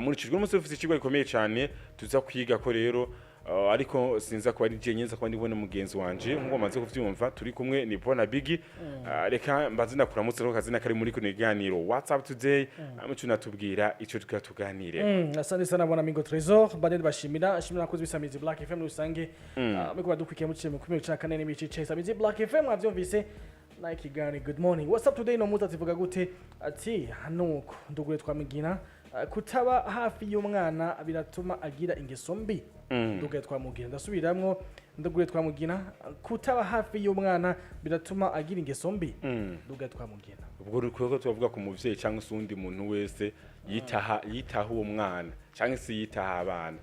Muri ico munsi ufite ikigo gikomeye cyane tuza kwiga ko rero, ariko sinza kuba ari je, nza kuba ndi kubona mugenzi wanje nkuko maze kuvyumva, turi kumwe ni Bona Bigi. Reka mbanze ndakuramutse ko kazina kari muri kuno kiganiro What's Up Today, amuco natubwira ico tukaba tuganire. Asante sana, bwana Mingo Trésor. Bande bashimira, shimira abakozi b'Isamizi Black FM muri rusange. Muriko badukurikiye muciye mu kumiro ca kane n'ibice ica Isamizi Black FM, mwavyumvise na ikiganiro Good Morning What's Up Today. No muzi ativuga gute? Ati nuko ndugure twamigina, kutaba hafi y'umwana biratuma agira ingeso mbi. Ndugure twamugina, ndasubiramwo, ndugure twamugina, kutaba hafi y'umwana biratuma agira ingeso mbi. Ndugure twamugina. Ubwo rukoko tubavuga ku muvyeyi cyangwa se uwundi muntu wese yitaha uwo mwana cyangwa se yitaha abana.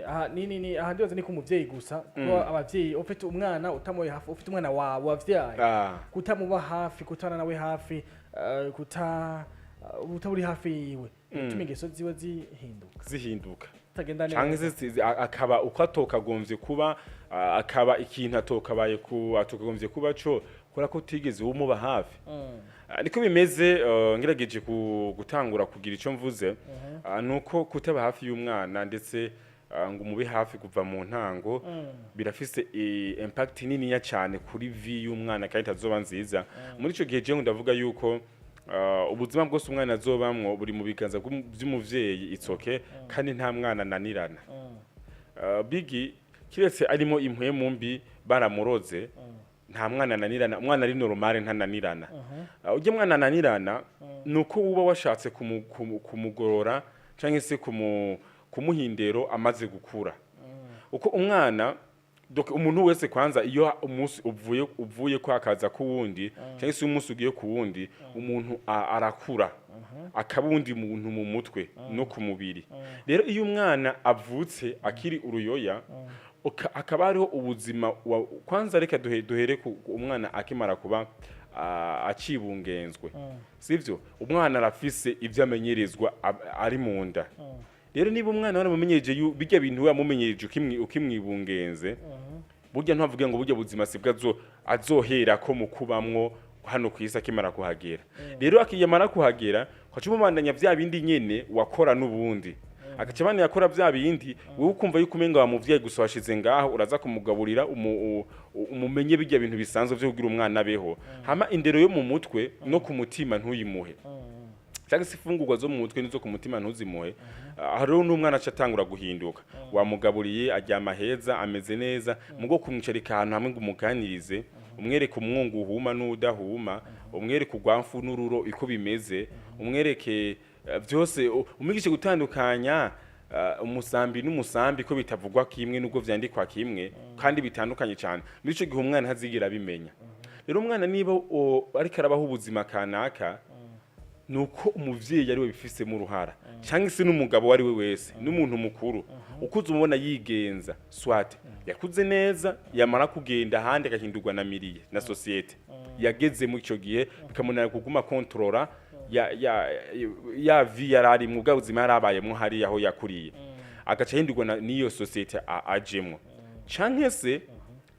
Aha ni aha ndibaza ni ku muvyeyi gusa, kuko abavyeyi ufite umwana utamuye hafi, ufite umwana wawe wavyaye, kutamuba hafi, kutana nawe hafi, kuta uba uri hafi yiwe bituma ingeso ziwe zihinduka. Zihinduka. Zitagenda cyangwa neza. se akaba uko atokagombye kuba, akaba ikintu atokabaye ku atokagombye kuba co kubera ko utigeze umuba hafi. Niko bimeze. Ngerageje gutangura kugira ico mvuze, nuko kutaba hafi y'umwana ndetse ngo umube hafi kuva mu ntango birafise impact niniya cyane kuri vie y'umwana kandi itazoba nziza. Muri ico gihe jewe ndavuga yuko ubuzima bwose umwana azobamwo buri mu biganza vy'umuvyeyi. It's okay, kandi nta mwana ananirana. Bigi kiretse arimo impwemu mbi baramuroze, nta mwana ananirana. Umwana ari normal ntananirana. Ujya mwana ananirana nuko uba washatse kumugorora canke se kumuha indero amaze gukura. Uko umwana, donc umuntu wese kwanza, iyo umunsi uvuye ko akaza ku wundi cyangwa se umunsi ugiye ku wundi, umuntu arakura akaba uwundi muntu mu mutwe no ku mubiri. Rero iyo umwana avutse akiri uruyoya, akaba hariho ubuzima kwanza reka duhere ku umwana akimara kuba acibungenzwe, sivyo? Umwana arafise ivyo amenyerezwa ari mu nda. Rero niba umwana waramumenyereje bijya bintu wamumenyereje ukimwibungenze, burya ntavuge ngo burya buzima sibwo azoherako mu kubamwo hano ku isi akimara kuhagera. Rero akiyamara kuhagera, ukaca umubandanya vya bindi nyene wakora n'ubundi, agaca abana yakora vya bindi, wewe ukumva yuko umenga wamuvyaye gusa washize ngaho, uraza kumugaburira, umumenye bijya bintu bisanzwe vyo kugira umwana abeho. Hama indero yo mu mutwe no ku mutima ntuyimuhe, cyangwa se ifungurwa zo mu mutwe n'izo ku mutima ntuzimuhe. Hariho n'umwana aca atangura guhinduka. Wamugaburiye, aryama heza, ameze neza, mugo kumwicarika ahantu hamwe ngo umuganirize, umwereke umwungu uhuma n'udahuma, umwereke urwamfu n'ururo iko bimeze, umwereke vyose, umwigishe gutandukanya umusambi n'umusambi ko bitavugwa kimwe nubwo vyandikwa kimwe kandi bitandukanye cyane. Muri ico gihe umwana ntazigira abimenya. Rero umwana niba ariko arabaho ubuzima kanaka, nuko umuvyeyi ari we bifisemo uruhara, cyangwa se n'umugabo uwo ari we wese n'umuntu mukuru ukuze umubona yigenza, soit yakuze neza, yamara kugenda ahandi agahindurwa na milieu na société yageze muri ico gihe, bikamunanira kuguma contrôla ya vie yari arimwo, bwa buzima yari abayemwo hariya aho yakuriye, agaca ahindurwa n'iyo société ajemwo, canke se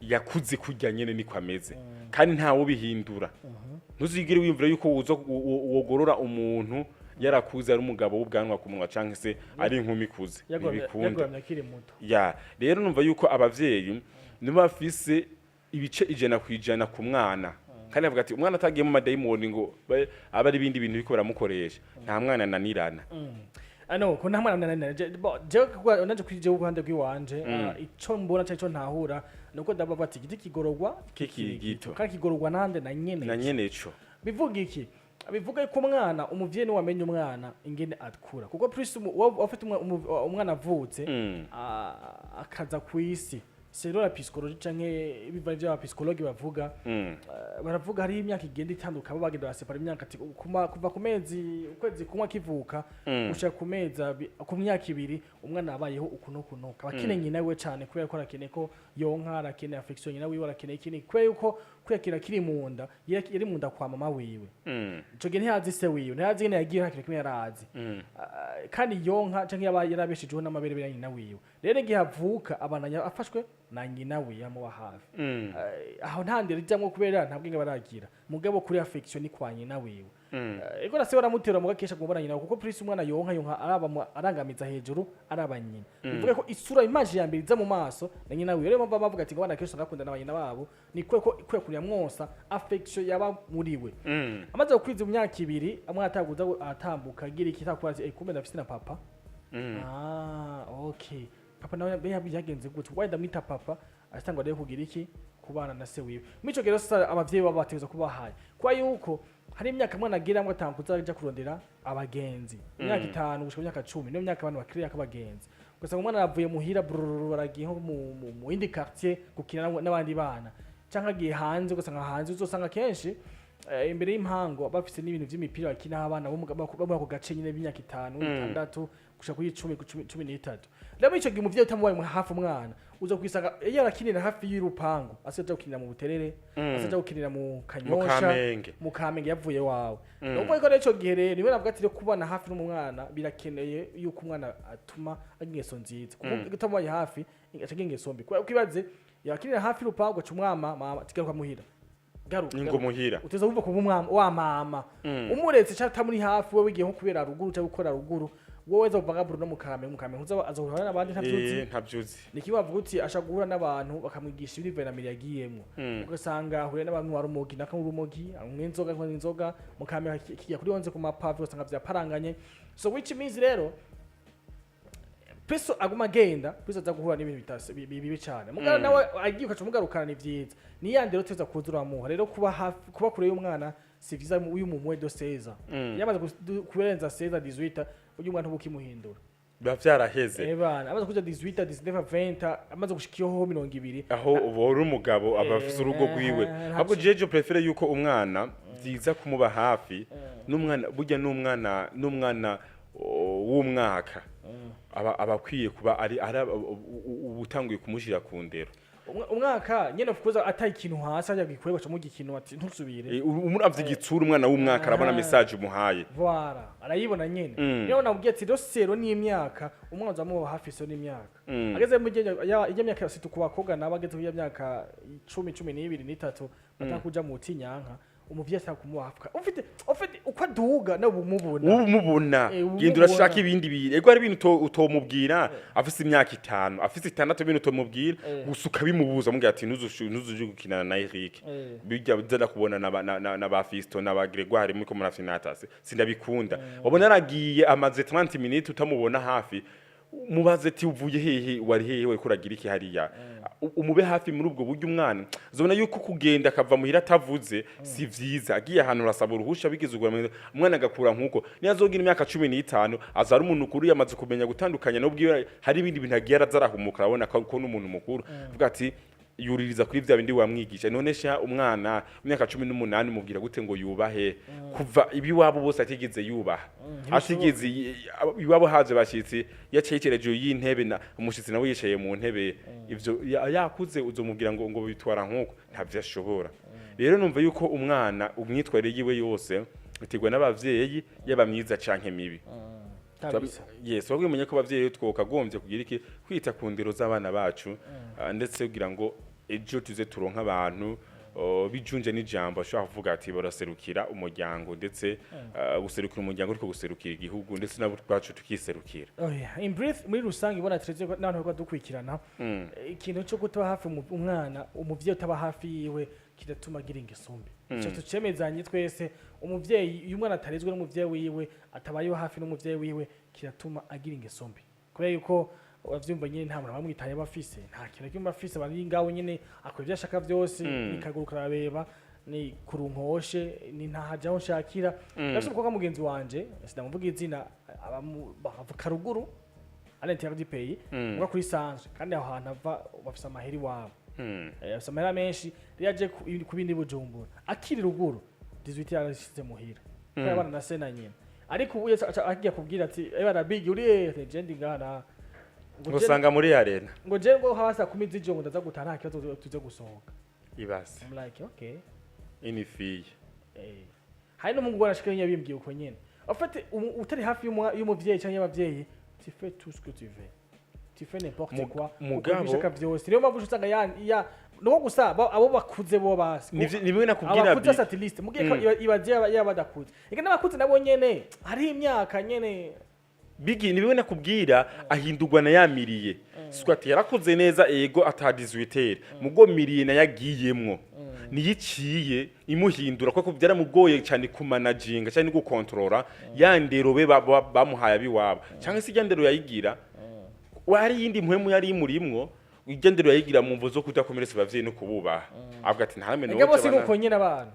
yakuze kurya nyene niko ameze kandi ntawe ubihindura. Ntuzigere wiyumvira yuko uza wogorora umuntu yarakuze ari umugabo w'ubwanwa ku munwa canke se ari inkumi ikuze. Ntibikunda. Yagoramye akiri muto. Ya, rero numva yuko abavyeyi nibo bafise ibice 100% ku mwana, kandi avuga ati umwana atagiye mu madayimoni ngo abe ari ibindi bintu biriko baramukoresha, nta mwana ananirana. Ano ko nta mwana nananira. Jewe kuko naje kuri jewe uruhande rw'iwanje, ico mbona canke ico ntahura nuko ndabavuga ati igiti kigororwa kikiri gito. Kandi kigororwa nande? Na nyene. Na nyene ico. Bivuga iki? Bivuga ko umwana, umuvyeyi niwe wamenya umwana ingene akura, kuko plus ufite umwana avutse, akaza ku isi, selon la psychologie canke ibiva ivyo aba psychologue bavuga, baravuga hariho imyaka igenda itandukanye, bagenda basepara imyaka ati kuva ku mezi, ukwezi kumwe akivuka, gushika ku mezi ku myaka 2, umwana abayeho uku n'uku n'uku, aba akeneye nyina wiwe cane, kubera ko arakeneye ko yonka, arakeneye affection nyina wiwe, arakeneye ikindi, kubera yuko kwiyakira kiri mu nda, yari mu nda kwa mama wiwe. Ico gihe ntiyazi se wiwe, ntiyazi ingene yagiye, nta kintu kimwe yarazi. Kandi yonka canke yaba yarabeshejeho n'amabere ya nyina wiwe. Rero igihe avuka, abandanya afashwe Na nyina we yamuba hafi. Aho nta ndero ijamwo, kubera nta bwenge baragira, mugabo kuri affection ni kwa nyina wiwe. Ego na se baramutera, muga kesha kumubona nyina, kuko plus umwana yonka araba arangamiza hejuru, araba nyina. Bivuga ko isura, image ya mbere iza mu maso na nyina wiwe. Rero mpamvu bavuga ati ngo abana kenshi usanga bakundana na ba nyina babo, ni kwe kuriya mwonsa, affection yaba muri we. Amaze gukwiza imyaka 2, amwe ataguza atambuka, agira iki, takura ati: "Eh, kumbe ndafise na papa." Ah, okay, papa nawe byagenze gute? Wenda ndamwita papa, atangwa rero kugira iki, kubana na se wiwe. Muri ico gihe rero sasa abavyeyi baba bategerezwa kubahaye, kuba yuko hari imyaka umwana agiramwo atambuza aja kurondera abagenzi. Imyaka 5 gushika imyaka 10 niyo myaka abantu bakiriya abagenzi. Ugasanga umwana aravuye muhira brrr, baragiye nko mu yindi quartier gukina n'abandi bana, canke agiye hanze. Ugasanga hanze, uzosanga kenshi imbere y'impango bafise n'ibintu vy'imipira bakina, abana bo muri ako gace nyine b'imyaka 5, 6 gushika kuri 10, 13. Rero muri ico gihe umuvyeyi utamubaye hafi umwana, uza kwisanga iyo arakinira hafi y'urupangu, asigaye aja gukinira mu Buterere, asigaye aja gukinira mu Mu Kanyosha, Kamenge. Mu Kamenge yavuye wawe. Nuko rero ico gihe rero niwe navuga ati rero kubana hafi n'umwana birakeneye, yuko umwana atuma agira ingeso nziza, kuko utamubaye hafi aca agira ingeso mbi. Kubera ko ibaze yakinira hafi y'urupangu, aca umwama: "Mama, tigaruka muhira, garuka." Ningo Garuka. Muhira. Uteza wumva kuba umwama wa mama umuretse cyangwa utamuri hafi, wowe wigiye nko kubera ruguru cyangwa gukora ruguru, wowe uza Bruno mu Kamenge, mu Kamenge ntuza azohura n'abandi ntavyuzi. Ntavyuzi. Ni kimwe bavuga uti ashaka guhura n'abantu bakamwigisha ibiri environment yagiyemwo. Ugasanga ahuye n'abantu wa rumogi, naka rumogi, anywa inzoga, anywa inzoga mu Kamenge, kijya kuri 11 ku mapave, ugasanga vyaparanganye. So which means rero Peso aguma agenda, Peso aza guhura n'ibintu bibi cyane. Mugabo nawe agiye ukaca umugarukana, ni vyiza. Ni ya ndero tuza kuza uramuha. Rero kuba hafi, kuba kure y'umwana si vyiza uyu mu moins de 16. Yamaze kurenza 16, 18, uyu mwana ntubukimuhindura. Biba vyaraheze. Eh bana, amaze kuja 18, 19, 20, amaze gushika iyo 20. Aho uba uri umugabo, aba afise urugo rwiwe. Ahubwo jeje préfère yuko umwana byiza kumuba hafi n'umwana, burya n'umwana w'umwaka aba akwiye kuba ari uba utanguye kumushira ku ndero. Umwaka nyene, of course, ataye ikintu hasi ajya gikorerwa cyo mu gikino ati ntusubire. Umuravye igitsura, umwana w'umwaka arabona message umuhaye. Voilà, arayibona nyene. Niyo nabwiye ati rero sero n'imyaka umwana uzamuba hafi, sero n'imyaka ageze mu gihe ijya myaka yose ku bakobwa nabo ageze ku myaka 10, 12 n'itatu, batakuja mu tinyanka, umuvyeyi ashaka kumuba hafi, ufite uko aduga nawe umubona. Umubona. Umubona. Genda urashaka ibindi bintu. Ego, hari ibintu utomubwira afise imyaka 5, afise 6, ibintu utomubwira. Gusa ukabimubuza, mubwira ati ntuzuje gukinana na Eric. Bijya biza kubona na ba Fisto na ba Gregoire muri ko murafinatase, sindabikunda. Wabona aragiye amaze 30 minutes utamubona hafi, mubaze ati: "Uvuye hehe? Wari hehe? Wariko uragira iki hariya?" Umube hafi muri ubwo buryo. Umwana uzobona yuko kugenda akava muhira atavuze si vyiza. Agiye ahantu urasaba uruhusha, bigize ugura umwana agakura nkuko niyo azogira imyaka 15, aza ari umuntu ukuru, yamaze kumenya gutandukanya n'ubwiwe. Hari ibindi bintu agiye araza arahumuka, arabona ko n'umuntu mukuru avuga ati yuririza kuri vya bindi wamwigisha. None sha umwana imyaka 18 mubwira gute ngo yubahe kuva ibiwabo bose atigeze yubaha, atigeze iwabo haje bashitsi yaciye yicaye y'intebe na umushitsi nawe yicaye mu ntebe? Ivyo yakuze uzomubwira ngo bitwara nkuko ntavyo ashobora. Rero numva yuko umwana umwitwarire yiwe yose biterwa n'abavyeyi, yaba myiza canke mibi. Kabisa. Yes, wabwiye umenye ko abavyeyi twokagombye kugira iki, kwita ku ndero z'abana bacu, ndetse kugira ngo ejo tuze turonka abantu bijunje n'ijambo, ashobora kuvuga ati baraserukira umuryango, ndetse guserukira umuryango ariko guserukira igihugu, ndetse nabo twacu tukiserukira. Oh yeah. In brief, muri rusange ibona turetse ko n'abantu bariko dukurikirana, ikintu cyo kutaba hafi umwana, umuvyeyi utaba hafi yiwe, kiratuma agira ingeso mbi. Ico tucemezanye twese. Umuvyeyi, iyo umwana atarezwe n'umuvyeyi wiwe, atabayeho hafi n'umuvyeyi wiwe, kiratuma agira ingeso mbi, kubera yuko uravyumva nyene, nta muntu bamwitaye aba afise, nta kintu kimwe afise, bari ngaho nyene akora ivyo ashaka vyose. Ni kaguru karabeba, ni kurunkoshe, ni ntahaja aho nshakira. Ndafise umukobwa mugenzi wanje, sinamuvuga izina, aba bavuka ruguru, à l'intérieur du pays, uba kuri centre, kandi aho hantu ava bafise amahera iwabo. Bafise amahera menshi. Rero yaje ku bindi Bujumbura akiri ruguru, 18 yarashize muhira kubera abana na se na nyina. Ariko ubu agiye kubwira ati: "Eh bana bigi, uri hehe? Je ndi ngaha." Ngo Usanga muri arena. Ngo je ngo haba saa 10 z'ijoro, ngo ndaza gutaha, nta kibazo, tuze gusohoka. Ibase. I'm like, okay. Ini fille. Hari n'umuhungu warashika nyine bimbwiye uko nyene. En fait, utari hafi y'umuvyeyi canke y'abavyeyi, tu fais tout ce que tu veux. Tu fais n'importe quoi. Mugabo- Ukora ibishaka vyose. Niyo mpamvu usanga ya nuko gusa abo bakuze bo basi. Nivyo nakubwira. Abakuze satellite mugiye ko ibaze yaba badakuze. Eka n'abakuze nabo nyene hariho imyaka nyene. Bigi, ni bimwe nakubwira, ahindurwa na ya milieu. Squat yarakoze neza, ego, ata 18 mugo milieu nayo agiyemwo niyo iciye imuhindura, kuko byaramugoye cyane kumanaginga cyane gukontorora ya ndero be bamuhaye abiwabo, cyangwa se ijya ndero yayigira wari yindi mpwemu yari imurimwo. Ijya ndero yayigira mu mvo zo kudakomeretsa abavyeyi no kububaha, avuga ati ntarame. Eka bose nuko nyene abana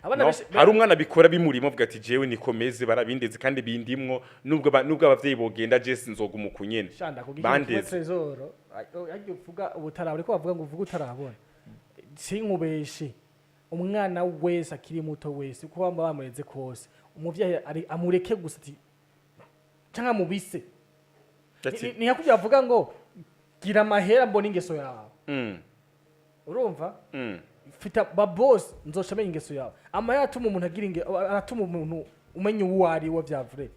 No, benshi. hari umwana bikora bimurimo, avuga ati jewe nikomeze, barabindeze kandi bindimwo, nubwo abavyeyi bogenda, je sinzoguma uku nyene. Shanda kugira Bandeze. Trésor yagiye uvuga ubutarabona, ariko bavuga ngo uvuga utarabona. Sinkubeshe, umwana wese akiri muto wese uko baba bamureze kose, umuvyeyi amureke gusa ati canke amubise. That's it. Ni nka kurya bavuga ngo gira amahera mbona ingeso yawe. Urumva? Fita ba boss, nzoca menya ingeso yawe. Amahera atuma umuntu agira inge, aratuma umuntu umenya uwo ari we vya vrai.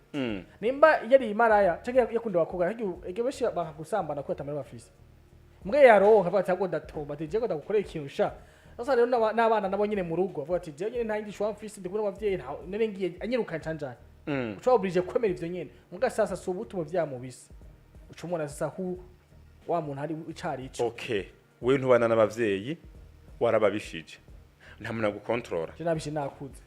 Nimba yari imaraya canke yakunda abakobwa, ege benshi bakagusambana kubera atamara bafise, mbwe yaronka avuga ati ahubwo ndatomba, ati jewe ndagukorera ikintu sha. Sasa rero n'abana nabo nyene mu rugo avuga ati jewe nyene nta yindi shwa mfise, ndi kumwe n'abavyeyi, none ngiye anyirukanye canjanye. Uca obligé kwemera ivyo nyene. Muga sasa si ubutuma vyamubise, uca umubona sasa hu wa muntu ari icari ico. Okay, wewe ntubana n'abavyeyi, warababishije, nta muntu agukontorora. Je nabishe nakuze.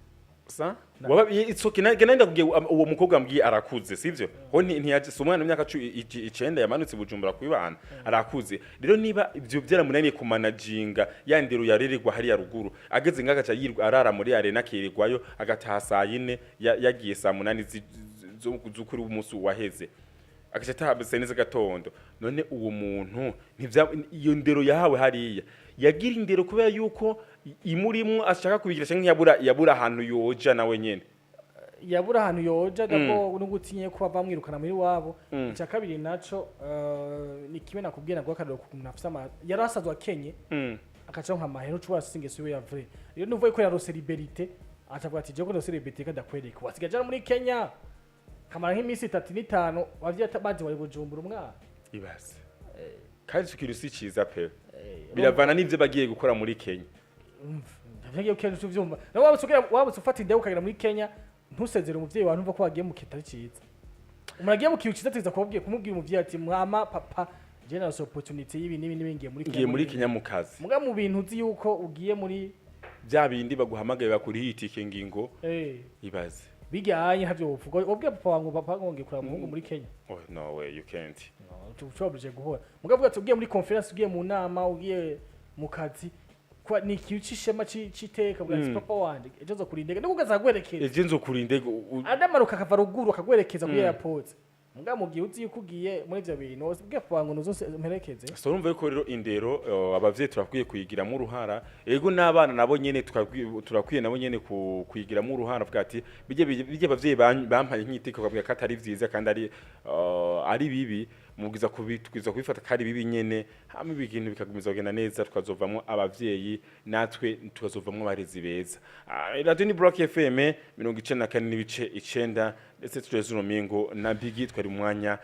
Sa waba it's okay, na nenda kugiye uwo mukobwa mbwiye arakuze, sivyo? Ho ntiyaje, si umwana w'imyaka 19 yamanutse Bujumbura kwibana, arakuze. Rero niba ivyo byaramunaniye kumanaginga ya ndero yarererwa hariya ruguru, ageze ngaga aca yirwa arara muri arena, akirirwayo, agataha saa 4, yagiye saa 8 z'ukuri w'umunsi waheze, agaca ataha saa 4 z'agatondo. None uwo muntu iyo ndero yahawe hariya, yagira indero kubera yuko imurimwo ashaka kubigira, canke yabura ahantu yoja nawe nyene? Yabura ahantu yoja dako no gutinye ko bamwirukana muri wabo. Icya kabiri naco ni kimwe nakubwiye, naguha akarorero ku muntu afise yari asanzwe akenye, akaca nka mahera, uca wasize ingeso yiwe ya vrai. Rero nuvuye ko yarose liberté, acavuga ati jewe ko narose liberté kadakwereka, wasigaye aja muri Kenya kamara nk'iminsi 3 n'5, abavyeyi bazi wari Bujumbura umwana. Ibaze kandi ico kintu si ciza pe, biravana n'ivyo bagiye gukora muri Kenya. Ngiye Kenya uvyumva nawe, wabutse ufata indege ukagera muri Kenya ntusezere umuvyeyi wawe, ntumva ko wagiye mu kitari ciza. Umuntu agiye mu kintu ciza ategeza kumubwira umuvyeyi ati mama, papa, je narose opportunity y'ibi n'ibi n'ibi, ngiye muri Kenya. Ngiye muri Kenya mu kazi. Muga mu bintu uzi yuko ugiye muri bya bindi baguhamagaye bakuriha itike ngingo. Ibaze. Bijyanye ntavyo wovuga wabwiye papa wawe ngo papa ngo ngiye kuraba umuhungu muri Kenya. Oh, no way, you can't. Ushobora guhora muga avuga ati ugiye muri conference, ugiye mu nama, ugiye mu kazi, kwa ni ikintu c'ishema c'iteka bwa ati papa wanje ejo zo kurinda ndege ugaza guherekeza. Ejo nzokurinda indege Adamanuka akava ruguru akagwerekeza kuri airport. Muga mu gihe uzi yuko ugiye muri ivyo bintu, ubwiye papa wawe ngo nuzo mperekeze. So urumva yuko rero indero abavyeyi turakwiye kuyigiramo uruhara, ego, n'abana nabo nyene turakwiye nabo nyene kuyigiramo uruhara, avuga ati bijye abavyeyi bampaye nk'iteko bakavuga ko atari vyiza kandi ari bibi, mubwiza twiza kubifata ko ari bibi nyene, hama ibintu bikagumiza kugenda neza, tukazovamwo abavyeyi natwe tukazovamwo abarezi beza. Radio ni Block FM 94.9, ndetse tureze urumingo na Bigi twari mu mwanya.